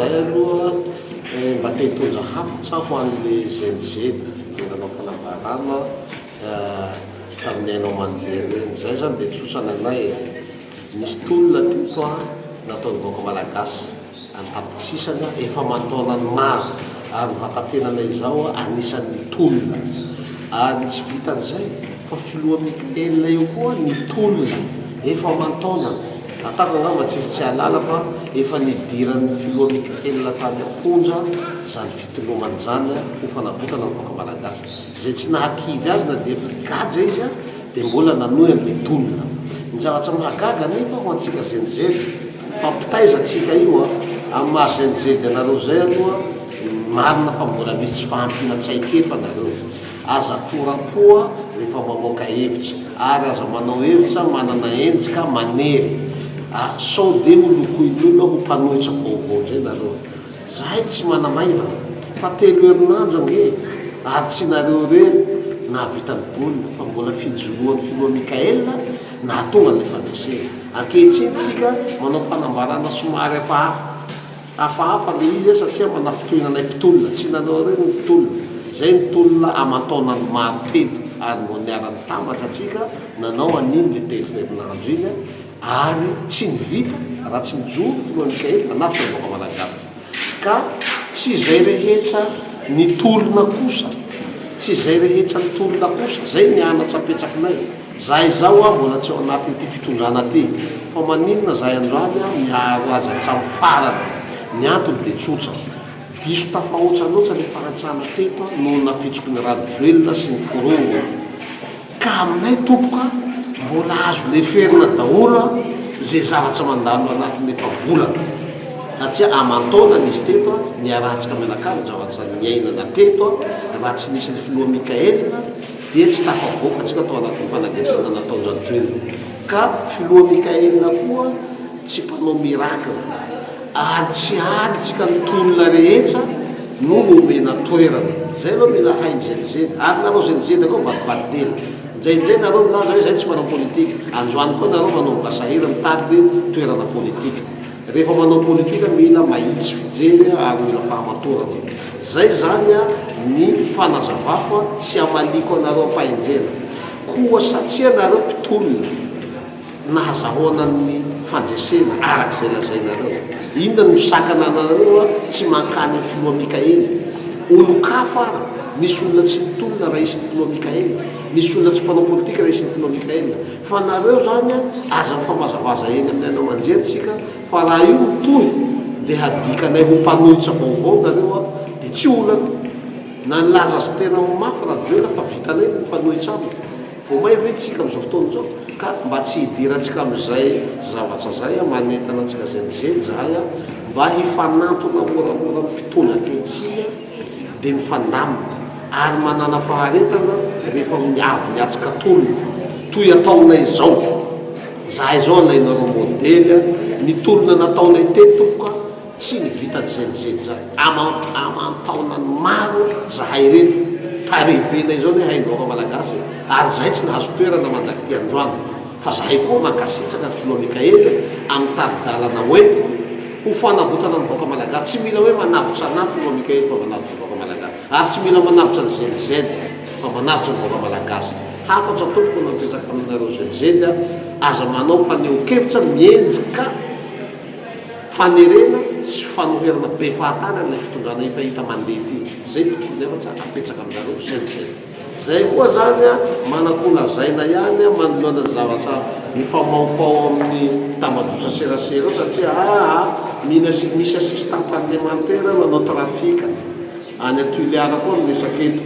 Zay aloha mba te hitondra hafatra ho an'ny Gen Z le nanao fanambarana tamin'ny haino aman-jery ireny. Zay zany dia tsotra ny anay e. Nisy tolona teto nataon'ny vahoaka malagasy an-tapitrisany efa aman-taonany maro ary ny vatatenanay izao anisan'ny nitolona. Ary tsy vitan'izay fa filoha Mickaël io koa nitolona efa aman-taonany. Ataoko angamba tsisy tsy hahalala fa efa nidiran'ny filoha Mickaël tany am-ponja izany fitolomana izany ho fanavotana ny vahoaka malagasy. Izay tsy nahakivy azy na dia efa gadra izy dia mbola nanohy an'ilay tolona. Ny zavatra mahagaga anefa ho antsika Gen Z, fa mpitaiza antsika io an, amin'ny maha Gen Z anareo izay aloha, marina fa mbola misy tsy fahampiana tsaikefa nareo. Aza tora-po rehefa mamoaka hevitra, ary aza manao hevitra manana enjika manery. A, sao dia ho lokoin'olona ho mpanohitra vaovao indray nareo. Zahay tsy manamaivana fa telo herinandro ange ary tsy nareo irery nahavita ny baolina fa mbola fijoroan'ny filoha Mickaël nahatonga an'ilay fandresena. Ankehitriny tsika manao fanambarana somary hafahafa. Hafahafa le izy satria manafintohina anay mpitolona. Tsy nareo irery ny mpitolona. Zay nitolona aman-taonany maro teto ary mbo niara-nitambatra tsika nanao an'iny le telo herinandro iny. Ary tsy ny vita raha tsy nijoro filoha Mickaël nanavotra ny vahoaka Malagasy. Ka tsy izay rehetra nitolona kosa, tsy izay rehetra nitolona kosa, zay ny anatra apetsakinay. Zahay zao an mbola tsy ao anatin'ity fitondrana ty, fa maninona zahay androany an miaro azy hatramin'ny farany? Ny antony dia tsotra, diso tafahoatra loatra ny fahantrana teto noho nafitsoky ny Rajoelina sy ny forongony. Ka aminay tompoko a, mbola azo leferina daholo a ze zavatra mandalo anatin'ny efa-bolana. Satria aman-taonany izy teto a, niarahantsika mianakavy ny zavatra niainana teto a, raha tsy nisy ny filoha Mickaël dia tsy tafavoaka antsika tao anatin'ny fanagejana nataon-dRajoelina. Ka filoha Mickaël koa tsy mpanao miracle. Ary tsy ary tsika ny tolona rehetra no nomena toerana. Zay aloha mila hainy zenizeny. Ary nareo zenizeny koa mivadibadidela. Indraindray nareo milaza hoe zay tsy manao politika. Androany koa nareo manomboka sahira mitady toerana politika. Rehefa manao politika mila mahitsy fijery ary mila fahamatorana. Zay zany ny fanazavako sy amaliako anareo ampahenjena. Koa satria nareo mpitolona. Nahazahoana ny fandresena araka izay lazainareo. Inona no misakana anareo tsy mankany amin'ny filoha Mikaely? Olon-kafa ary, misy olona tsy nitolona raha hisy ny filoha Mikaely, misy olona tsy mpanao politika raha hisy ny filoha Mikael. Fa nareo izany aza mifamazavaza eny amin'ny haino aman-jery tsika fa raha io mitohy dia hadikanay ho mpanohitra vaovao nareo dia tsy olana. Na nilaza azy tena ho mafy Rajoelina fa vitanay ny mifanohitra aminy. Vao may ve tsika amin'izao fotoana izao? Ka mba tsy hidirantsika amin'izay zavatra izay, manentana antsika izay mijery izahay mba hifanantona moramora amin'ny mpitondra ankehitriny dia mifandamina ary manàna faharetana rehefa avy miatrika tolona toy ataonay izao. Izahay izao alainareo modely ny tolona nataonay teto tompoko a! Tsy ny vitan'i Zenzeja aman-taonany maro zahay ireto, tarehibenay izao anie hain'ny vahoaka malagasy e, ary zahay tsy nahazo toerana mandrak'ity androany, fa zahay koa mankasitraka ny filoha Mickaël amin'ny tari-dalana hoentiny ho fanavotana ny vahoaka malagasy, tsy mila hoe manavotra anah filoha Mickaël fa manavotra ny vahoaka malagasy, ary tsy mila manavotra ny ZZ fa manavotra ny vahoaka malagasy. Hafatra tompoko no apetraka aminareo ZZ, aza manao fanehoan-kevitra mihenjika. Fanerena sy fanoherana be fahatany an'ilay fitondrana efa hita mandeha ity. Zay no tokony hafatra apetsaka aminareo zay no zay. Zay koa zany a manan-ko lazaina ihany a manoloana ny zavatra mifamaofao amin'ny tambajotra serasera eo satria aa mila misy assistant parlemantera manao trafic any a Toliara koa ny resaka eto.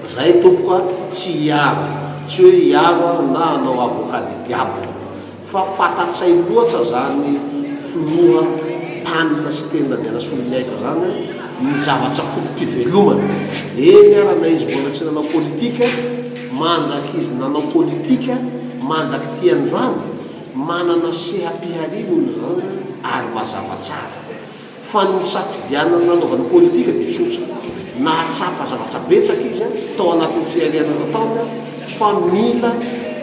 Zay tompoko a tsy hiaro, tsy hoe hiaro na hanao avocat du diable. Fa fantatsay loatra zany filoha mpanina sy teny Randrianasoloniaiko zany ny zavatra foto-pivelomany. Eny ara na izy mbola tsy nanao politika, mandrak'izy nanao politika, mandrak'ity androany, manana seha-pihariana olona zany ary mazava tsara. Fa ny nisafidianany nanaovany politika dia tsotra. Nahatsapa zavatra betsaka izy tao anatin'ny fiainana nataony fa mila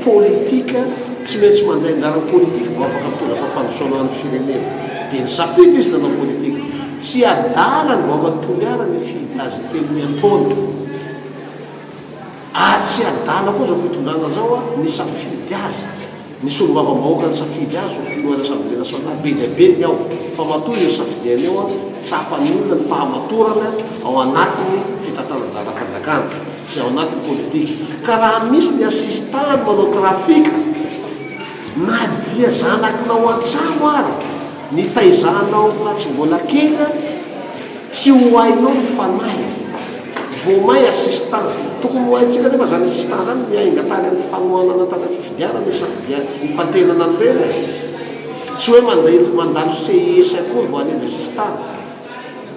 politika, tsy maintsy mandray anjara amin'ny politika vao afaka mitondra fampandrosoana ho an'ny firenena. Dia nisafidy izy nanao politika. Tsy adala ny vahoakan'i Toliara nifidy azy telo miantaona. Ary tsy adala koa izao fitondrana izao nisafidy azy, ny solombavambahoaka nisafidy azy ho filohan'ny Assemblée nationale, be dia be ny ao, fa matoa io safidiany io tsapan'ny olona ny fahamatorana ao anatin'ny fitantanan-draharaham-panjakana sy ao anatin'ny politika. Ka raha misy ny assistant manao trafic na dia zanakinao an-trano ary nitaizanao raha tsy mbola kely, Tsy ho hainao ny fanahiny. Vao may assistant. Tokony ho haintsika anefa zany assistant zany miainga tany amin'ny fanohanana tany amin'ny fifidianana isafidianana ifantenana an'ireny e. Tsy hoe mandeha mandalo CES akory vao hanenjy assistant.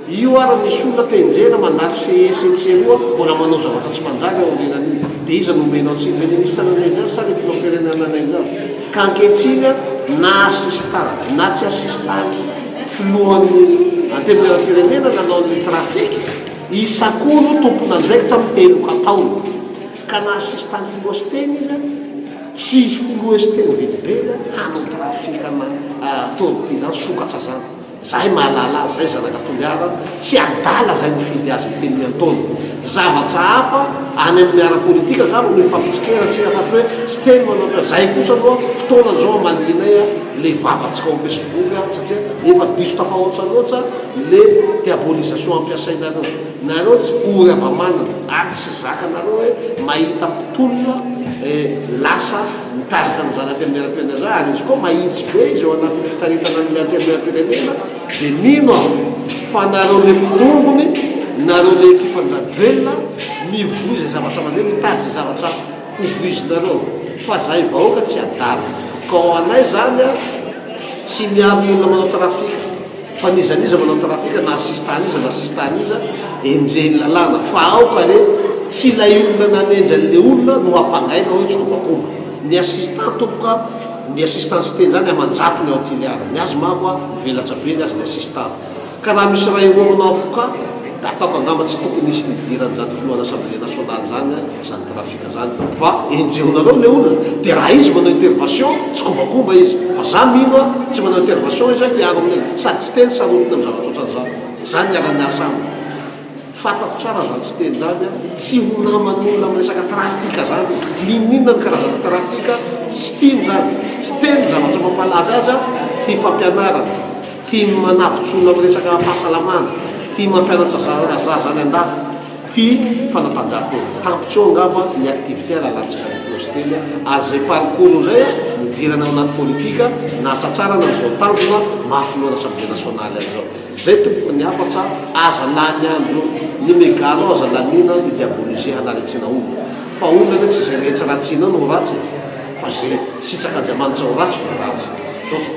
Io ary misy olona te-henjehina mandalo CES etsy sy eroa mbola manao zavatra tsy manjary ao aorianan'io. Dia iza no omenao tsiny? Ilay ministra nanenjy azy sa ilay filoham-pirenena nanenjy azy? Ka ankehitriny na assistant na tsy assistant Filohan'ny Antenimierampirenena nanao ny trafic, i Sakoa no tompon'andraikitra amin'ny heloka ataony. Ka na assistant filoha Siteny izy, tsy hisy filoha Siteny velively hanao trafic ana ataony ity zany, sokatra zany. Zahay mahalala azy, zay zanaka Toliara, tsy adala zay nifidy azy hiteny ny ataony. Zavatra hafa any amin'ny ara-politika angamba no hifampitsikera tsika fa tsy hoe Siteny manao ohatran'izay. Zahay kosa aloha fotoanany zao hamalianay le vavantsika ao Facebook satria efa diso tafahoatra loatra le diabolisation ampiasainareo. Nareo tsy ory hava-manana ary tsy zakanareo hoe mahita mpitolona lasa mitarika an'izany antenimierampirenena izany ary izy koa mahitsy be izy ao anatin'ny fitaritana an'ilay antenimierampirenena dia mino aho fa nareo le forongony, nareo le ekipan-dRajoelina mivoy izay zavatra mandeha, mitady izay zavatra Ho voizinareo fa zahay vahoaka tsy adala ka ho anay zany a tsy miaro ny olona manao trafic fa n'iza n'iza manao trafic na assistant an'iza na assistant an'iza enjehin'ny lalàna fa aoka re tsy ilay olona nanenjy an'le olona no hampangaina hoe tsikombakomba ny assistant tompoko a ny assistant sy teny zany aman-jatony ao Toliara ny azy manko a mivelatsa be ny azy ny assistant Ka raha misy iray roa manao avocat dia ataoko angamba tsy tokony hisy nidiran'izany filohan'ny assemblée nationale izany izany trafic izany fa enjehonareo le olona dia raha izy manao intervention tsy kombakomba izy fa za mino a tsy manao intervention izy a hiaro amin'ny sady tsy teny sarotiny amin'ny zavatra ohatran'izany za niara niasa aminy Fantako tsara zany Siteny zany a, tsy ho naman'olona am resaka trafic zany izy, n'inon'inona ny karazana trafic tsy tiany zany, Siteny ny zavatra mampalaza azy a, tia fampianarana, tia manavotsolona am resaka fahasalamana, tia mampianatra zaza any andafy, tia fanatanjahantena, tampitsy eo angamba ny activité alalantsika ny filoha Siteny a, ary zay parcours zay a nidirana ao anaty politika nahatratrarana an'izao tanjona maha filoha an'assemblée nationale azy zao. Zay tompoko ny hafatra, aza lany andro ny mega anao aza laniana hi diaboliser hanaratsiana olona fa olona anie tsy zay rehetra ratsiana no ho ratsy e fa ze sitsak'Andriamanitra ho ratsy no ratsy. Misaotra.